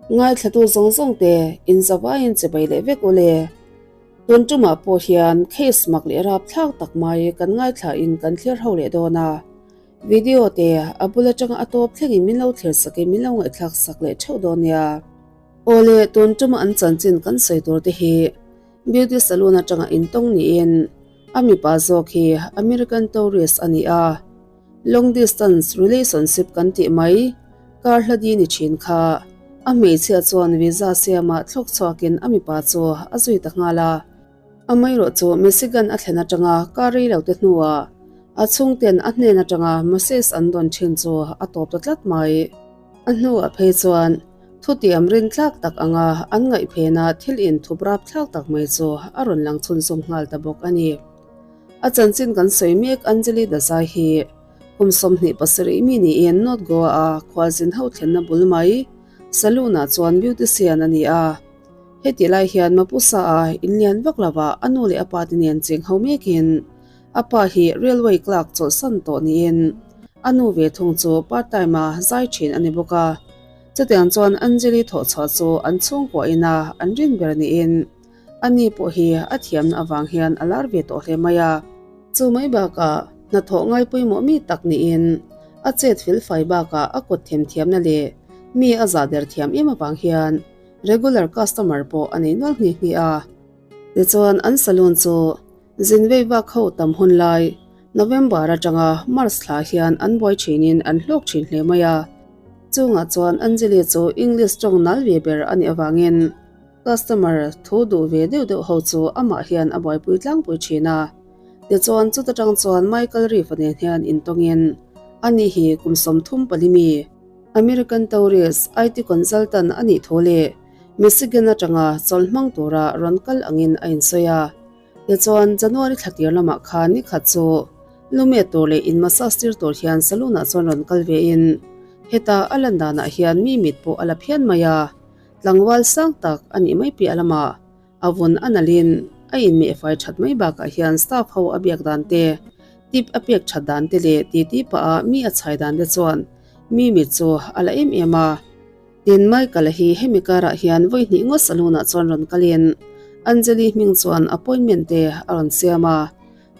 Ngaithlatu zawng zawng te in zavaiin chibai leh vek ule. Tun tumah pawh hian case mak leh rapthlak tak mai kan ngaithla in kan thlir ho leh dawn a. Video te a bul atanga a tawp thlengin min lo thlir sakin min lo ngaihthlak sak leh theuh dawn nia. Awle tun tuma an chanchin kan sawi tur te hi beauty salon atanga intawng niin a mipa zawk hi American tourist a ni a. Long distance relationship kan tih mai, kar hla di ni thin kha. A hmeichhia chuan visa siamah thlawk chhuakin a mipa chu a zui ta nghal a. Amaherawh chu Michigan a thlen atanga kar rei lo te hnuah a chhungten a hnen atanga message an dawn thin chu a tawp ta tlat mai. A hnuah phei chuan thutiam rintlak tak anga an ngaih phena thil inthup rapthlak tak mai chu a rawn lang chhunzawm nghal ta bawk a ni. A chanchin kan sawi mek Anjali Dazai hi kum 27 mi niin North Goa a khualzin ho thlenna bul mai saloon ah chuan beautician a ni a. Heti lai hian Mapusa a inlian vak lova a nu leh a pa te nen cheng ho mekin a pa hi railway clerk chawlhsan tawh niin a nu ve thung chu part time a zai thin a ni bawk a. Chutiang chuan Anjali thawhchhuah chu an chhungkua ina an rin ber niin Ani pawh hi a thiamna avang hian a lar ve tawh hle mai a. Chu mai bakah hnathawh ngai pawimawh mi tak niin a chet fel fai bakah a kut themthiamna leh mi a zah der thiam em avang hian regular customer pawh a nei nual nghi nghi a. Tichuan an saloon chu zinvei vak ho tam hun lai November atanga March thla hian an buai thinin an hlawk thin hle mai a. Chungah chuan Anjali chu English tawng nal ve ber a nih avangin Customer thu duh ve deuh deuh ho chu amah hian a buaipui tlangpui thin a. Tichuan chuta tang chuan Michael Reeve nen hian intawngin ani hi kum 34 mi American tourist IT consultant a nih thu leh Michigan atanga chawlh hmang tura rawn kal angin a insawi a. Tichuan January thla tir lamah khan ni khat chu lumet tur leh in massage tir tur hian saloon ah chuan rawn kal vein heta a lan danah hian mi mit pawh a la phian mai a. Tlangval sang tak a nih mai piah lamah a vun a nalhin a inmeh fai that mai bakah hian staff ho a biak dan te, tip a pek that dan te leh titi pah a mi a chhai dan te chuan mi mit chu a la em em a. Tin, Michael-a hi hemi karah hian vawi hnih ngawt saloon-ah chuan rawn kalin Anjali hming chuan appointment te a rawn siam a.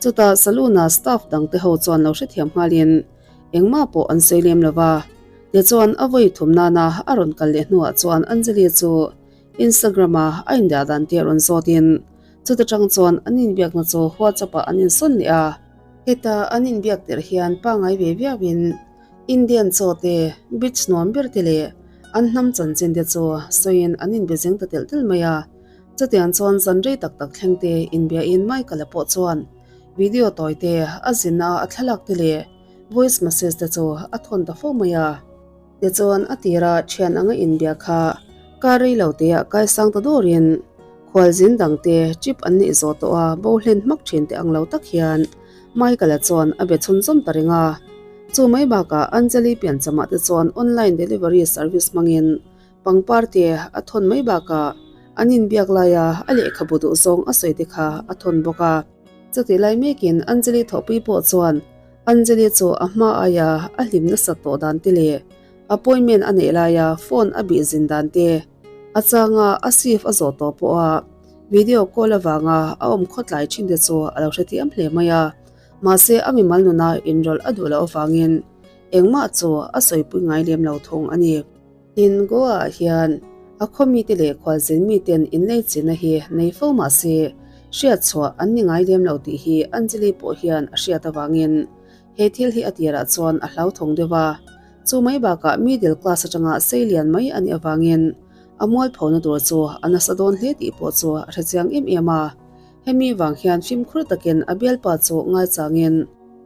Chutah saloon-a staff dang te ho chuan lo hrethiam nghalin engmah pawh an sawi lem lo va. Tichuan a vawi thum nana a rawn kal leh hnuah chuan Anjali chu Instagram-a a indah dan te a rawn zawtin chuta tang chuan an inbiakna chu WhatsApp-ah an insawn leh a. Heta an inbiak tirh hian pangngai ve viauin Indian chaw te, beach nuam ber te leh an hnam chanchin te chu sawiin an inbe zeng ta telh telh mai a. Chutiang chuan zan rei tak tak thleng te inbiain Michael-a pawh chuan video tawi te, a zinna a thlalak te leh voice message te chu a thawn ta fo mai a. Tichuan a tira thian anga inbia kha kar rei lo teah kaisang ta dawrin khualzin dang te trip an neih zawh tawh a bo hlen hmak thin te ang lo tak hian Michael-a chuan a be chhunzawm ta reng a. Chu mai bakah Anjali pianchamah te chuan online delivery service hmangin Pangpar te a thawn mai bakah an inbiak laia a lehkhabu duh zawng a sawi te kha a thawn bawk a. Chutih lai mekin Anjali thawhpui pawh chuan Anjali chu a hma aia a hlim nasat tawh dan te leh appointment a neih laia phone a bih zin dan te, a changa a shift a zawh tawh pawha video call avanga a awm khawtlai thin te chu a lo hrethiam hle mai a. Mahse a mimal nuna inrawlh a duh loh avangin engmah chu a sawipui ngai lem lo thung a ni. Tin, Goa-ah hian a khaw mite leh khualzin miten inlei chinna hi nei fo mah se, hriat chhuah an ni ngai lem lo tih hi Anjali pawh hian a hriat avangin he thil hi a tirah chuan a hlauthawng deuh a. Chu mai bakah middle class atanga sei lian mai a nih avangin a mualphona tur chu a nasa dawn hle tih pawh chu a hrechiang em em a. Hemi vang hian fimkhur takin a bialpa chu ngaichangin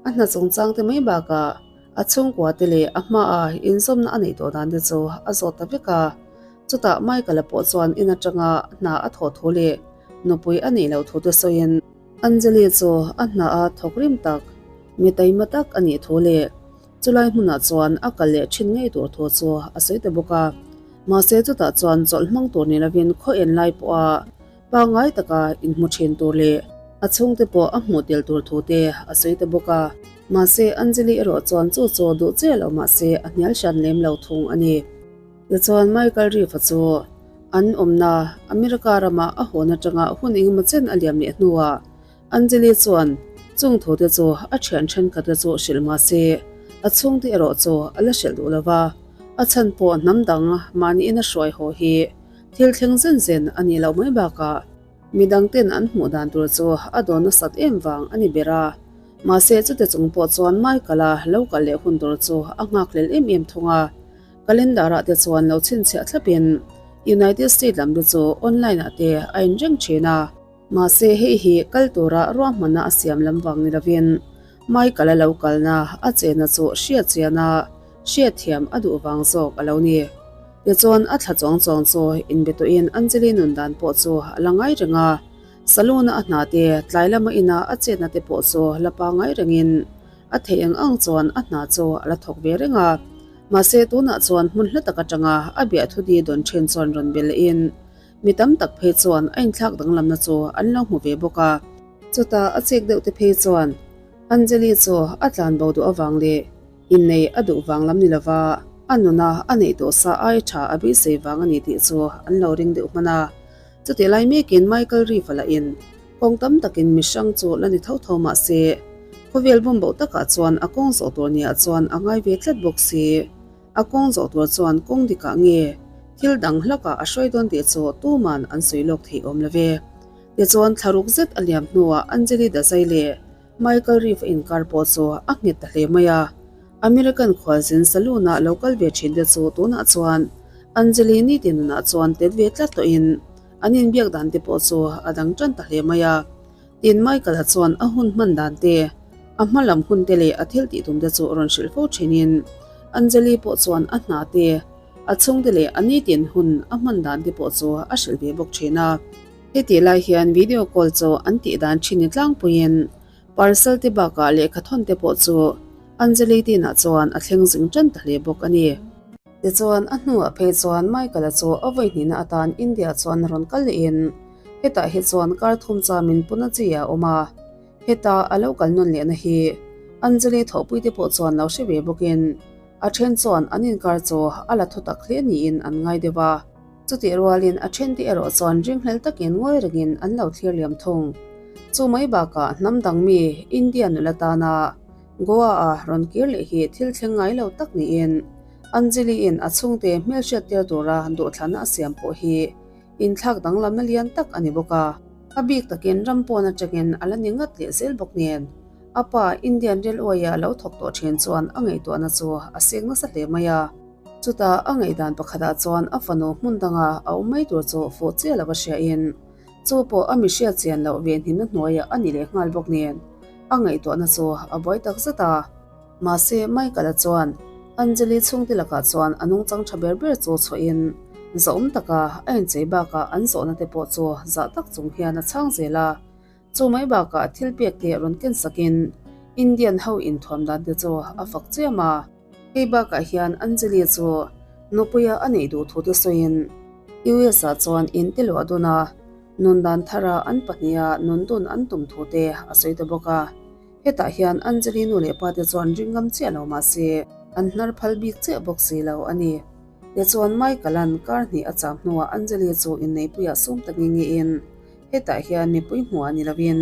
a hna chungchangte mai bakah A chhungkua te leh a hmaa inzawmna a neih tawh dan te chu a zawt ta vek a. Chutah Michael-a pawh chuan in atanga hna a thawh thu leh nupui a neih loh thu te sawiin, Anjali chu a hna a thawk rim tak, mi taima tak a nih thu leh chulai hmunah chuan a kal leh thin ngei tur thu chu a sawi ta bawk a. Mahse chutah chuan chawlh hmang tur ni lovin khaw en lai pawha Pangngai taka inhmu thin tur leh a chhungte pawh a hmuh tel tur thu te a sawi ta bawk a. Mahse, Anjali erawh chuan chu chaw duh chiah lo mahse a hnial hran lem lo thung a ni. Tichuan Michael Reeve-a chu an awmna America rama a hawn atanga hun engemaw chen a liam leh hnuah Anjali chuan chung thute chu a thian thenkhatte chu hrilh mah se, a chhungte erawh chu a la hrilh duh lo va, a chhan pawh hnam dang mahniin a hruai haw hi thil thleng zen zen a nih loh mai bakah midangten an hmuh dan tur chu a dawn nasat em vang a ni ber a. Mahse chute chung pawh chuan Michael-a lo kal leh hun tur chu a nghakhlel em em thung a, calendar-ah te chuan lo chhinchhiah thlapin United State lam te chu online-ah te a inreng thin a. Mahse hei hi kal tura ruahmanna a siam lam vang ni lovin Michael-a lo kalna a chena chu hriat chiana hriatthiam a duh vang zawk a lo ni. Tichuan a thla chuang chuang chu inbe tawhin Anjali nun dan pawh chu a la ngai reng a, saloon-a a hna te, tlai lama ina a chetna te pawh chu la pangngai rengin a theih ang ang chuan a hna chu a la thawk ve reng a. Mahse tunah chuan hmun hla tak atanga a biahthu di dawn then chuan rawn be lehin Mi tam tak phei chuan a inthlak danglamna chu an lo hmu ve bawk a. Chutah a chik deuh te phei chuan Anjali chu a tlan bo duh avang leh innei a duh vang lam ni lova a nuna a neih tawh sa ai tha a beisei vang a ni tih chu an lo ring deuh hman a. Chutih lai mekin Michael Reeve-a lahin kawng tam takin mi hrang chu la ni tho tho mah se khawvel bawm boh takah chuan a kawng zawh tur niah chuan a ngai ve tlat bawk si. A kawng zawh tur chuan kawng dikah nge thil dang hlakah a hruai dawn tih chu tuman an sawi lawk theih awm lo ve. Tichuan thlaruk zet a liam hnuah Anjali Dazai leh Michael Reeve inkar pawh chu a nghet ta hle mai a. American khualzin saloon-ah lo kal ve thin te chu tunah chuan Anjali nitin nunah chuan tet ve tlat tawhin an inbiak dan te pawh chu a dang tan ta hle mai a. Tin Michael-a chuan a hun hman dan te, a hma lam hun te leh a thil tih tum te chu rawn hrilh fo thinin Anjali pawh chuan a hna te, a chhungte leh a nitin hun a hman dan te pawh chu a hrilh ve bawk thin a. Hetih lai hian video call chu an tih dan thin ni tlangpuiin parcel te bakah lehkha thawn te pawh chu Anjali tinah chuan a thleng zing tan ta hle bawk a ni. Tichuan, a hnuah phei chuan Michael-a chu a vawihnihna atan India chuan rawn kal lehin hetah hi chuan kar thum chamin Punachi a awm a, heta a lo kal nawn lehna hi Anjali thawhpuite pawh chuan lo hre ve bawkin a then chuan an inkar chu a la thu tak hle niin an ngai deuh a. Chutih rualin a thente erawh chuan ringhlel takin ngawi rengin an lo thlir liam thung. Chu mai bakah hnam dang mi India nula tana Goa-a rawn kir leh hi thil thleng ngai lo tak niin Anjali-in a chhungte hmelhriat tir tura duhthlanna a siam pawh hi inthlak danglamna lian tak a ni bawk a. A bik takin ram pawn atangin a la ni ngat leh zel bawk nen a pa Indian Railway-a lo thawk tawh thin chuan a ngaihtuahna chu a seng nasa hle mai a. Chutah a ngaihdan pakhatah chuan a fanu hmun danga a awm mai tur chu fuh chiah lo a hriain chu pawh a mihriat chian loh ve hnimna hnuaiah a ni leh nghal bawk nen a ngaihtuahna chu a buai tak zet a. Mahse, Michael-a chuan Anjali chhungte lakah chuan a nungchang tha ber ber chu chhuahin zahawm taka a inchei bakah an zawhna te pawh chu zah tak chung hian a chhang zel a. Chu mai bakah thil pek te rawn ken sakin Indian ho inthuam dan te chu a fak chiam a. Hei bakah hian Anjali chu nupuia a neih duh thu te sawiin US-ah chuan in te luah dun a, nun dan thara an pahniha nun dun an tum thu te a sawi ta bawk a. Hetah hian Anjali nu leh pa te chuan ring ngam chiah lo mah se, an hnar phal bik chiah bawk si lo a ni. Tichuan Michael-a'n kar hnih a cham hnuah Anjali chu inneipuiah sum ta nge ngein hetah hian mipui hmuah ni lovin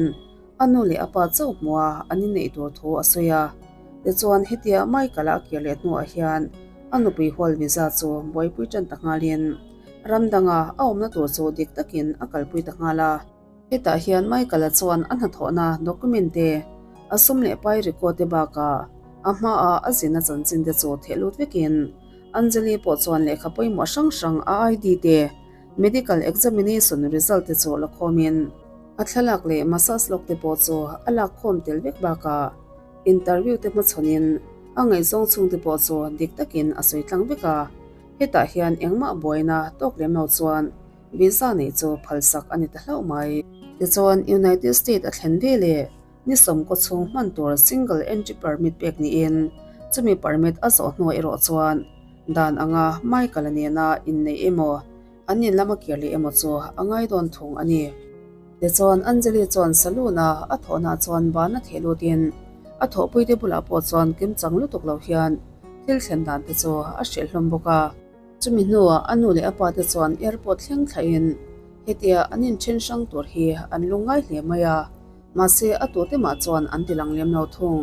a nu leh a pa chauh hmuha an inneih tur thu a sawi a. Tichuan hetia Michael-a a kir leh hnuah hian a nupui hual visa chu buaipui tan ta nghalin ram danga a awmna tur chu dik takin a kalpui ta nghal a. Hetah hian Michael-a chuan a hnathawhna document te, a sum leh pai record te bakah a hmaah a zinna chanchin te chu theh lut vekin Anjali pawh chuan lehkha pawimawh hrang hrang a ID te, medical examination result te chu la khawmin a thlalak leh massage lawk te pawh chu a lak khawm tel vek bakah interview te hmachhawnin a ngaihzawng chhung te pawh chu dik takin a sawi tlang vek a. Hetah hian engmah buaina tawk lem lo chuan Visa neih chu phalsak a ni ta hlauh mai. Tichuan, United States a thlen ve leh ni sawmkaw chhung hman tur single entry permit pek niin, chumi permit a zawh hnuah erawh chuan dan anga Michael-a nena inneih emaw, an in lama kir leh emaw chu a ngai dawn thung a ni. Tichuan, Anjali chuan saloon-a a thawhnaah chuan ban a theh lutin a thawhpuite bulah pawh chuan kimchang lutuk lo hian thil thlen dan te chu a hrilh hlawm bawk a. Chumi hnuah a nu leh a pa te chuan airport thleng thlahin hetia an inthen hrang tur hi an lungngai hle mai a, mahse a tute mah chuan an ti lang lem lo thung.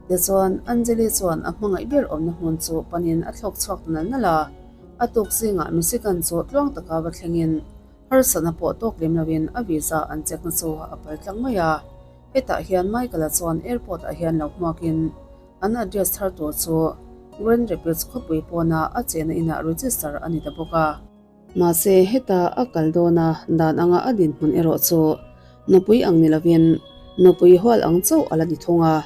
Tichuan Anjali chuan a hmangaih ber awmna hmun chu panin a thlawk chhuak ta nal nal a, a tuk zingah Michigan chu tluang taka va thlengin harsatna pawh tawk lem loin a visa an check na chu a pal tlang mai a. Hetah hian Michael-a chuan airport ah hian lo hmuakin an address thar tur chu Grand Rapids khawpui pawna a chena inah register a ni ta bawk a. Mahse heta a kal dawna dan anga a dinhmun erawh chu nupui ang ni lovin nupui hual ang chauh a la ni thung a.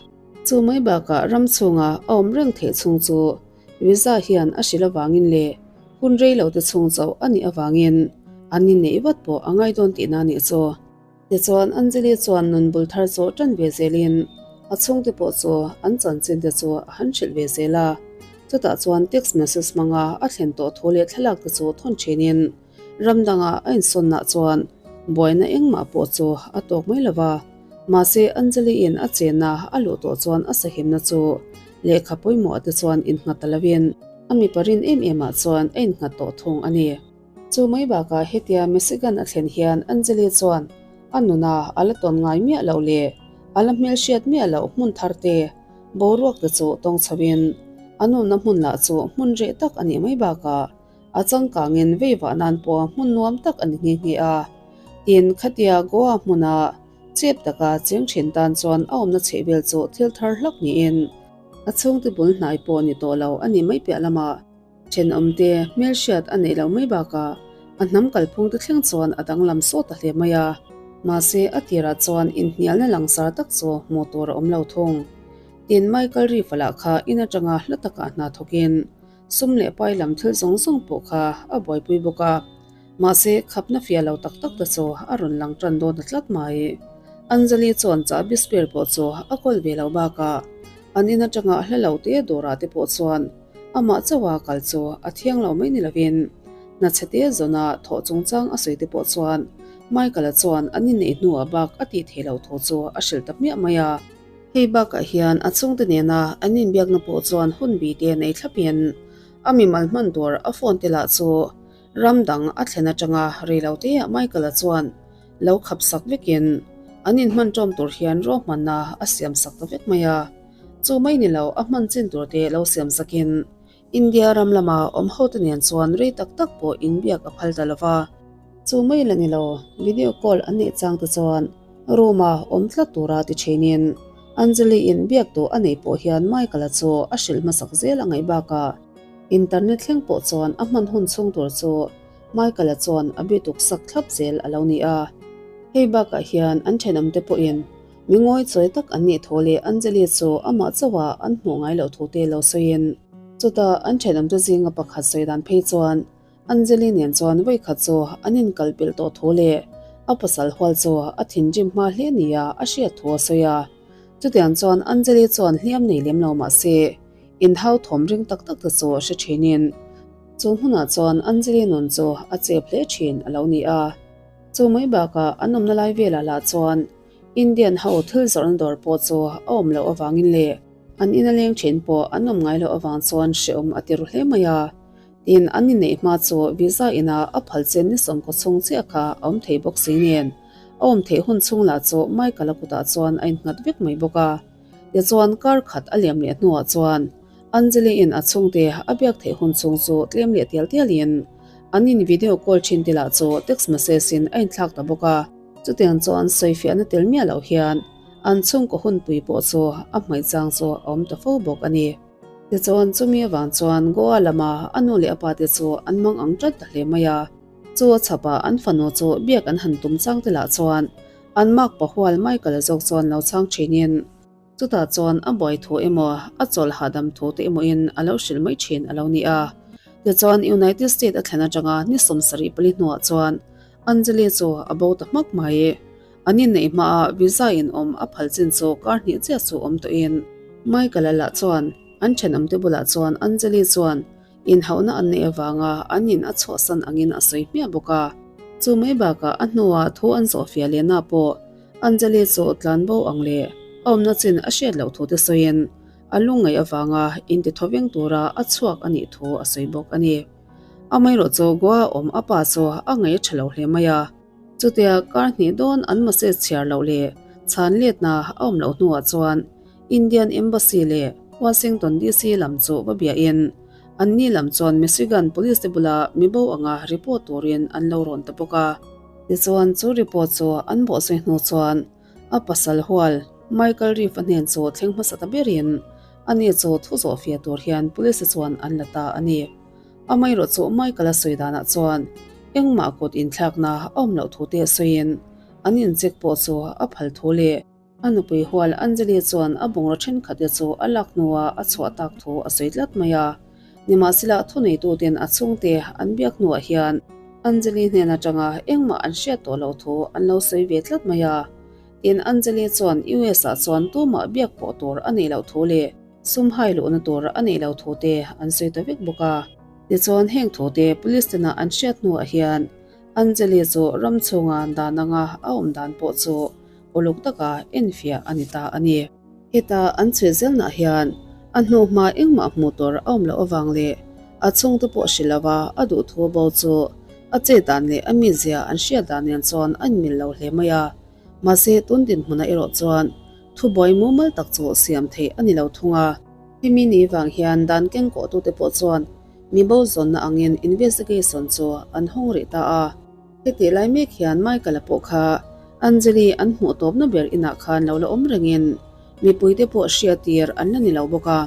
Chu mai bakah ram chhunga a awm reng theih chhung chu visa hian a hrilh avangin leh hun rei lo te chhung chauh a nih avangin an inneih vat pawh a ngai dawn tihna a nih chu. Tichuan, Anjali chuan nun bul thar chu tan ve zelin a chhungte pawh chu an chanchin te chu a han hrilh ve zel a. Chutah chuan text message hmanga a thlen tawh thu leh thlalak te chu thawn thinin ram danga a insawnna chuan buaina engmah pawh chu a tawk mai lo va. Mahse, Anjali-in a chenna a luh tawh chuan a sahimna chu lehkha pawimawh te chuan innghat ta lovin a mipa rin em emah chuan a innghat tawh thung a ni. Chu mai bakah hetia Michigan a thlen hian Anjali chuan a nuna a la tawn ngai miah loh leh a la hmelhriat miah loh hmun thar te, boruak te chu tawng chhoin a nunna hmun lah chu hmun reh tak a nih mai bakah a changkangin veivah nan pawh hmun nuam tak a ni nghe nghe a. Tin, khatia Goa hmuna chep taka cheng thin tan chuan a awmna chhehvel chu thil thar hlak niin a chhungte bul hnai pawh ni tawh lo a nih mai piah lamah Thenawmte hmelhriat a neih loh mai bakah a hnam kalphungte thleng chuan a danglam sawt ta hle mai a. Mahse, a tirah chuan inhnialna langsar tak chu hmuh tur a awm lo thung. Tin, Michael Reef-a lah kha in atanga hla takah hna thawkin sum leh pai lam thil zawng zawng pawh kha a buaipui bawk a. Mahse, khapna fiah lo tak tak te chu a rawn lang tan dawn ta tlat mai. Anjali chuan chahbi spare pawh chu a kawl ve lo bakah an in atanga hla lo te dawrah te pawh chuan Amah chauha kal chu a thiang lo mai ni lovin hna chhe te zawna thawh chungchang a sawi te pawh chuan Michael-a chuan an inneih hnuah bak a tih theih loh thu chu a hrilh ta hmiah mai a. Hei bakah hian a chhungte nena an inbiakna pawh chuan hun bi te nei thlapin a mimal hman tur a phone te lah chu ram dang a thlen atanga rei lo teah Michael-a chuan lo khap sak vekin an inhman ṭawm tur hian ruahmanna a siam sak ta vek mai a. Chu mai ni lo, a hman chin tur te lo siam sakin India ram lama awm hote nen chuan rei tak tak pawh inbiak a phal ta lo va. Chu mai la ni lo, video call an neih chang te chuan room-a awm tlat tura ti thinin Anjali-in biak duh a neih pawh hian Michael-a chu a hrilh hmasak zel a ngaih bakah internet thleng pawh chuan a hman hun chhung tur chu Michael-a chuan a bituk sak thlap zel a lo ni a. Hei bakah hian an thenawmte pawhin Mi ngawi chawi tak an nih thu leh Anjali chu amah chauha an hmuh ngai loh thu te lo sawiin, chutah an thenawmte zinga pakhat sawi dan phei chuan Anjali nen chuan vawikhat chu an inkal pelh tawh thu leh a pasal hual chu a thinrim hma hle nia a hriat thu a sawi a. Chutiang chuan Anjali chuan hliam nei lem lo mah se inhau thawm ring tak tak te chu hre thinin chu hmunah chuan Anjali nun chu a chep hle thin a lo ni a. Chu mai bakah an awmna lai velah lah chuan Indian ho thil zawrhna dawr pawh chu a awm loh avangin leh an ina leng thin pawh an awm ngai loh avang chuan hrehawm a ti ru hle mai a. Tin, an inneih hma chu visa ina a phal chen ni sawmkaw chhung chiah kha a awm thei bawk si nen a awm theih hun chhung lah chu Michael-a kutah chuan a innghat vek mai bawk a. Tichuan, kar khat a liam leh hnuah chuan Anjali-in a chhungte a biak theih hun chhung chu tlem leh tial tialin an in video call thin te lah chu text message-in a inthlak ta bawk a. Chutiang chuan sawifiahna tel miah loh hian an chhungkaw hunpui pawh chu a hmaih chang chu a awm ta fo bawk a ni. Tichuan chumi avang chuan Goa lama a nu leh a pate chu an mang ang ṭat ta hle mai a. Chu a chhapah an fanu chu biak an han tum chang te lah chuan an makpa hual Michael zawk chuan lo chhang ṭhinin, Chutah chuan a buai thu emaw, a chawlh hahdam thu te emawin a lo hrilh mai thin a lo ni a. Tichuan United State a thlen atanga ni 74 hnuah chuan Anjali chu a bo ta hmak mai. An inneih hmaah visa in awm a phal chin chu kar hnih chiah chu awm tawhin Michael-a lah chuan an thenawmte bulah chuan Anjali chuan Inhauhna an neih avanga an in a chhuahsan angin a sawi hmiah bawk a. Chu mai bakah a hnuah thu an zawhfiah lehna pawh Anjali chu tlan bo ang leh a awmna chin a hriat loh thu te sawiin a lungngaih avanga inti thaw veng tura a chhuak a nih thu a sawi bawk a ni. Amaherawhchu Goa awm a pa chu a ngaih a tha lo hle mai a. Chutia kar hnih dawn an message chhiar loh leh chhan letna a awm loh hnuah chuan Indian Embassy leh Washington DC lam chu va biahin anni lam chuan Michigan Police te bula mibo anga report turin an lo rawn ta bawk a. Tichuan chu report chu an bawhzui hnu chuan a pasal hual Michael Reeve-a hnen chu thleng hmasa ta berin ani chu thu zawh fiah tur hian Police te chuan an la ta a ni. Amaherawh chu Michael-a sawi danah chuan engmah kut inthlakna a awm loh thu te sawiin an incheck pawh chu a phal thu leh a nupui hual Anjali chuan a bungraw thenkhat te chu a lak hnuah a chhuah tak thu a sawi tlat mai a. Nimahsela thuneituten a chhungte an biak hnuah hian Anjali hnen atanga engmah an hriat tawh loh thu an lo sawi ve tlat mai a. Tin, Anjali chuan US ah chuan tumah biak pawh tur a neih loh thu leh Sum hai luhna tur a neih lo thu te an sawi ta vek bawk a. Tichuan heng thu te police tena an hriat hnuah hian Anjali chu ram chhunga dan anga a awm dan pawh chu uluk taka enfiah a ni ta a ni. Heta an chhui zelnah hian a hnuhma engmah hmuh tur a awm loh avang leh a chhungte pawh hrilh lova a duhthu bo chu a chet dan leh a mizia an hriat dan nen chuan a inmil lo hle mai a. Mahse tun dinhmunah erawh chuan Thubuai mumal tak chu siam theih a ni lo thung a. Hemi ni vang hian dan kengkawhtute pawh chuan mibo zawnna angin investigation chu an hawng rih ta a. Hetih lai mek hian Michael-a pawh kha Anjali an hmuh tawpna ber inah khan lo la awm rengin mipuite pawh hriattir an la ni lo bawk a.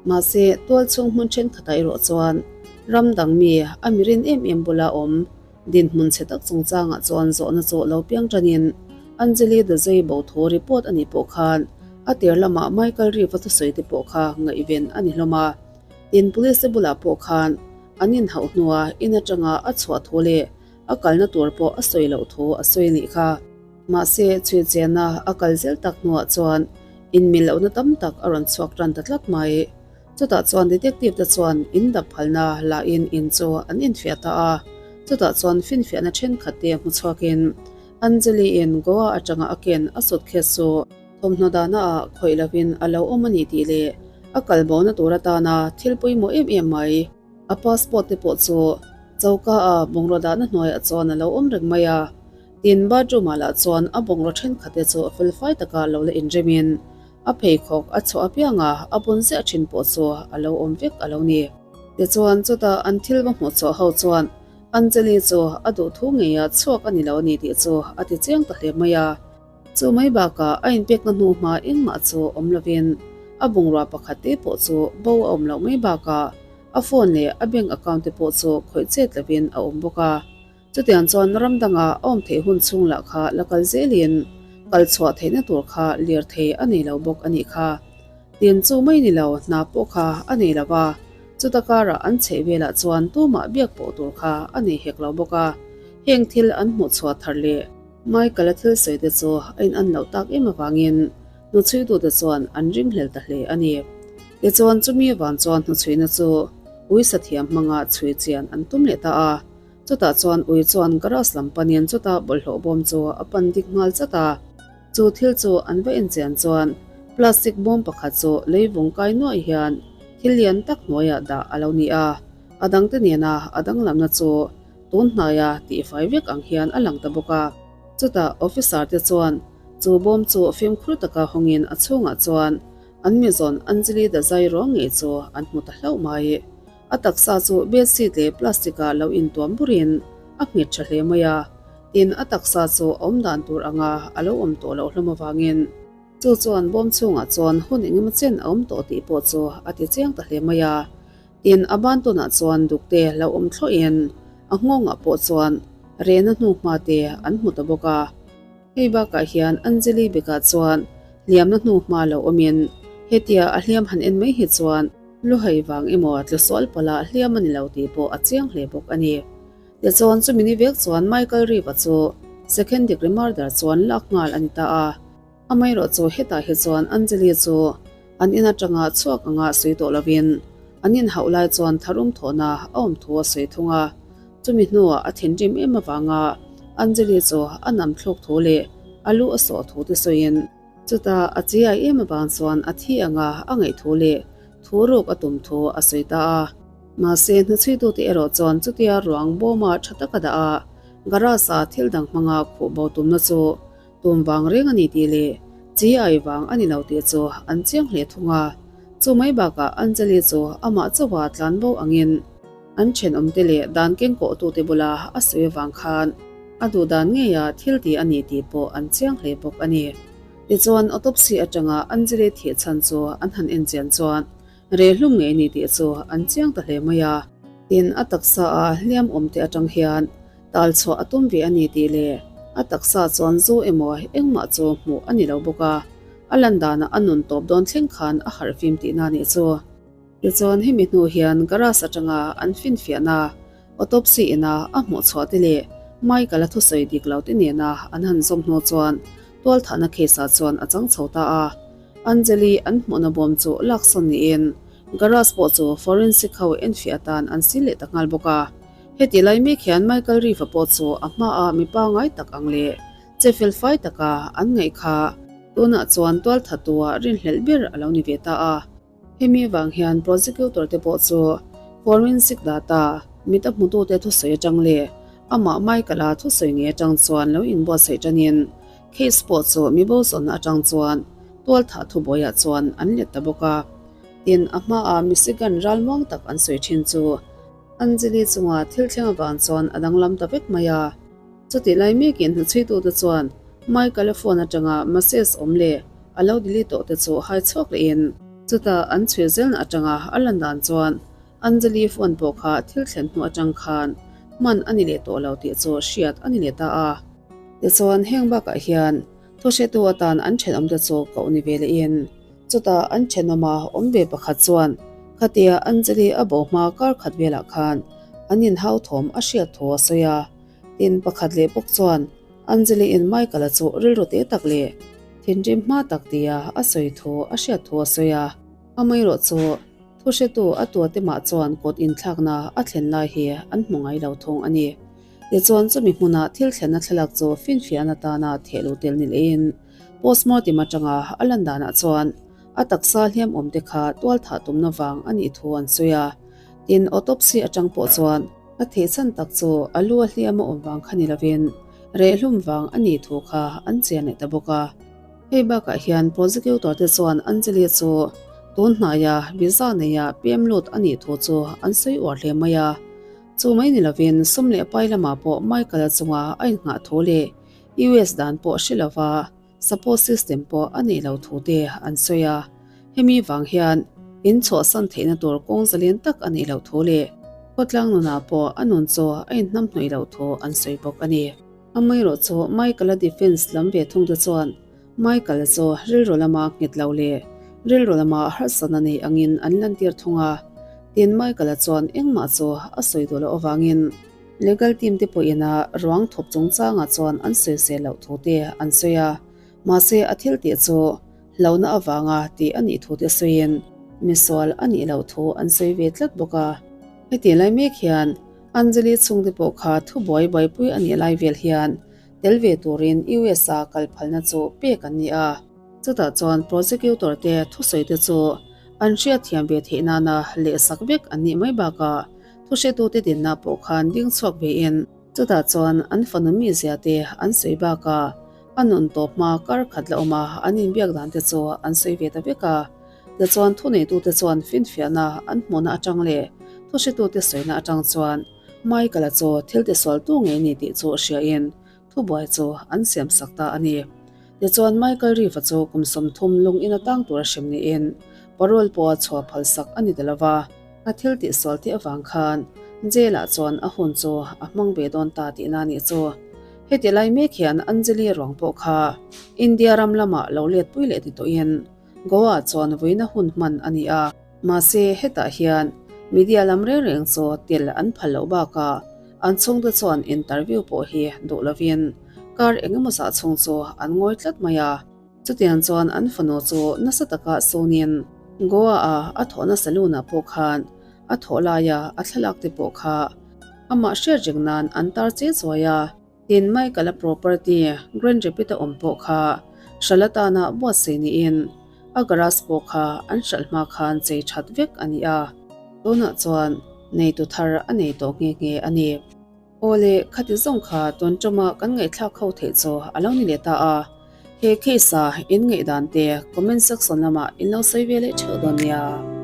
Mahse, tualchhung hmun thenkhatah erawh chuan ram dang mi a mirin em em bula awm Dinhmun chhe tak chungchangah chuan zawhna chu lo piang tanin Anjali Dazei bo thu report a nih pawh khan a tir lamah Michael Reeve-a thusawi te pawh kha ngaihven a ni hlawm a. Tin, police te bulah pawh khan an inhauh hnua in atanga a chhuah thu leh a kalna tur pawh a sawi loh thu a sawi a nih kha. Mahse, chhui chena a kal zel tak hnuah chuan inmil lohna tam tak a rawn chhuak tan ta tlat mai. Chutah chuan detective te chuan in dap phalna la in in chu an infiah ta a, chutah chuan finfiahna thenkhat te hmu chhuakin Anjali in Goa atanga a ken a suitcase chu thawmhnaw dahna ah khawih lovin a lo awm a ni tih leh a kalbo na tur atana thil pawimawh em em mai a passport te pawh chu choka a bungraw dahna hnuaiah chuan a lo awm reng mai a. Tin, bathroom ah lah chuan a bungraw thenkhat te chu felfai taka lo la inremin A pheikhawk a chhuah apianga a bun ziah thin pawh chu a lo awm vek a lo ni. Tichuan, chutah an thil va hmuh chhuah ho chuan Anjali chu a duh thu ngeia chhuak a ni lo a ni tih chu a ti chiang ta hle mai a. Chu mai bakah a inpekna hnu hma engmah chu awm lovin a bungrua pakhat te pawh chu bo a awm loh mai bakah a phone leh a bank account te pawh chu khawih chet lovin a awm bawk a. Chutiang chuan ram danga a awm theih hun chhung lah kha la kal zelin kal chhuah theihna tur kha lir thei a nei lo bawk a nih kha. Tin chu mai ni lo hna pawh kha a nei lo va, chuta karah an chheih velah chuan tumah biak pawh tur kha a nei hek lo bawk a. Heng thil an hmuh chhuah thar leh Michael-a thil sawi te chu a in an loh tak em avangin hnuchhuitute chuan an ringhlel ta hle a ni. Tichuan chumi avang chuan hnuchhuina chu uisa thiam hmanga chhui chian an tum leh ta a. Chutah chuan ui chuan garage lam panin chuta bawlhhlawh bawm chu a pan dik nghal chat a. Chu thil chu an va enchian chuan plastic bawm pakhat chu lei vung kai nuaih hian thil lian tak hnuaiah dah a lo ni a. A dangte nena a danglamna chu tun hnaia tihfai vek ang hian a lang ta bawk a. Chutah officer te chuan chu bawm chu fimkhur taka hawngin a chhungah chuan an mizawn Anjali Dazai ruang ngei chu an hmu ta hlauh mai. A taksa chu bedsheet leh plastic ah lo intuam burin a nghet tha hle mai a, tin a taksa chu a awm dan tur anga a lo awm tawh loh hlawm avangin chu chuan bawm chhungah chuan hun engemaw chen a awm tawh tih pawh chu a ti chiang ta hle mai a. Tin a ban tawnah chuan dukte lo awm thlawhin a nghawngah pawh chuan rehna hnuhma te an hmu ta bawk a. Hei bakah hian Anjali bekah chuan hliamna hnuhma lo awmin hetia a hliam han en mai hi chuan Luhai vang emaw tlusual pawlah hliam a ni lo tih pawh a chiang hle bawk a ni. Tichuan chumi ni vek chuan Michael Reeve-a chu second degree murder chuan lak nghal a ni ta a. Amaherawhchu hetah hi chuan Anjali chu an in atanga chhuak anga sawi tawh lovin an inhauh lai chuan tharum thawhna a awm thu a sawi thung a. Chumi hnuah a thinrim em avanga Anjali chu a nam thluk thu leh a lu a sawh thu te sawiin chutah a chi ai em avang chuan a thi anga a ngaih thu ruk a tum thu a sawi ta a. Mahse, hnuchhuitute erawh chuan chutia ruang bawma tha taka dah a, garage-a thil dang hmanga khuh bo tumna chu tum vang reng a ni tih leh chi ai vang a ni lo tih chu an chiang hle thung a. Chu mai bakah Anjali chu amah chauha tlan bo angin an thenawmte leh dan kengkawhtute bula a sawi avang khan a duh dan ngeia thil ti a ni tih pawh an chiang hle bawk a ni. Tichuan, autopsy atanga Anjali thih chhan chu an han enchian chuan Rehlum ngei ni tih chu an chiang ta hle mai a. Tin, a taksa a hliam awm te atang hian tal chhuah a tum ve a ni tih leh a taksa chuan zu emaw engmah chu hmuh a ni lo bawk a, a lan danah a nun tawp dawn thleng khan a harh fim tihna nih chu. Tichuan hemi hnu hian garage atanga an finfiahna autopsy ina a hmuh chhuah te leh Michael a thusawi dik lo te nena an han zawm hnu chuan tualthahna case ah chuan a chang chho ta a. Anjali an hmuhna bawm chu laksawn niin garage pawh chu forensic ho enfiah atan an sil leh ta nghal bawk a. Heti lai mek hian Michael Reeve-a pawh chu a hmaah mipa ngai tak ang leh che fel fai taka an ngaih kha tunah chuan tualthattua rinhlelh ber a lo ni ve ta a. Hemi avang hian prosecutor te pawh chu forensic data mit a hmutute thusawi atang leh amah Michael-a thusawi ngei atang chuan lo inbuatsaih tanin case pawh chu mibo zawnna atang chuan tualthah thubuaiah chuan an let ta bawk a. Tin, a hmaah Michigan ralmuang tak an sawi thin chu Anjali chunga thil thleng avang chuan a danglam ta vek mai a. Chutih lai mekin hnuchhuitute chuan Michael-a phone atanga message awm leh a lo delete tawh te chu hai chhuak lehin, chutah an chhui zelna atanga a lan dan chuan Anjali phone pawh kha thil thlen hnu atang khan hman a ni leh tawh lo tih chu hriat a ni leh ta a. Tichuan heng bakah hian thuhretu atan an thenawmte chu koh ni ve lehin, chutah an thenawma awm ve pakhat chuan khatia Anjali a bo hma kar khat velah khan an inhau thawm a hriat thu a sawi a. Tin, pakhat leh bawk chuan Anjali-in Michael-a chu rilru teh tak leh thinrim hma tak tia a sawi thu a hriat thu a sawi a. Amaherawh chu thuhretu a tuate mah chuan kawt inthlakna a thlen lai hi an hmu ngai lo thung a ni. Tichuan chumi hmuna thil thlenna thlalak chu finfiahna atana theh luh tel ni lehin postmortem atanga a lan danah chuan a taksa hliam awmte kha tualthah tumna vang a nih thu an sawi a. Tin, autopsy atang pawh chuan A thih chhan tak chu a lu a hliam a awm vang kha ni lovin rehlum vang a nih thu kha an chian leh ta bawk a. Hei bakah hian prosecutor te chuan Anjali chu tun hnaia visa neia pem lut a nih thu chu an sawi uar hle mai a. Chu mai ni lovin sum leh pai lamah pawh Michael-a chunga a innghah thu leh US dan pawh hre lova Support system pawh a neih loh thu te an sawi a, hemi vang hian in chhuahsan theihna tur kawng zalen tak a neih loh thu leh khawtlang nunah pawh a nun chu a inhnamhnawih loh thu an sawi bawk a ni. Amaherawh chu Michael-a defence lam ve thung te chuan Michael-a chu rilru lama nghet lo leh rilru lama harsatna nei angin an lantir thung a, tin Michael-a chuan engmah chu a sawi duh loh avangin Legal team te pawhin a ruang thawp chungchangah chuan an sawisel loh thu te an sawi a, mahse a thil tih chu hlauhna avanga tih a nih thu te sawiin misual a nih loh thu an sawi ve tlat bawk a. Heti lai mek hian Anjali chhungte pawh kha thubuai buaipui a nih lai vel hian tel ve turin US a kal phalna chu pek an ni a. Chutah chuan prosecutor te thusawi te chu an hriatthiam ve theih nana lehsak vek an nih mai bakah Thuhretute dinna pawh khan ding chhuak vein chutah chuan an fanu mizia te an sawi bakah a nun tawp hma kar khat la awm a, an inbiak dan te chu an sawi ve ta vek a. Tichuan thuneitute chuan finfiahna an hmuhna atang leh thuhretute sawina atang chuan Michael-a chu thil tisualtu ngei ni tih chu hriain thubuai chu an siamsak ta a ni. Tichuan Michael Reeve-a chu kum 30 lung in atang tur a hrem niin parole pawha chhuah phalsak a ni ta lo va. A thil tihsual tih avang khan jail-ah chuan a hun chu a hmang ve dawn ta tihna a nih chu. Heti lai mek hian Anjali ruang pawh kha India ram lamah lo letpui leh ti tawhin Goa-ah chuan vuina hun hman a ni a. Mahse, hetah hian media lam reng reng chu tel an phal loh bakah an chhungte chuan interview pawh hi duh lovin kar eng emaw zah chhung chu an ngawi tlat mai a. Chutiang chuan an fanu chu nasa taka sawnin Goa-a a thawhna saloon-ah pawh khan a thawh laia a thlalak te pawh kha amah hriat reng nan an tar che chuai a. Tin, Michael-a property Grand Rapid-a awm pawh kha hralh atana buatsaih niin a garage pawh kha an hralh hma khan chei that vek a ni a. Tunah chuan. Neitu thar a nei tawh nghe nghe a ni. Aw le, khati zawng kha tun tuma kan ngaihthlak ho theih chu a lo ni leh ta a. He case-a in ngaihdan te comment section lamah in lo sawi ve leh theuh dawn nia.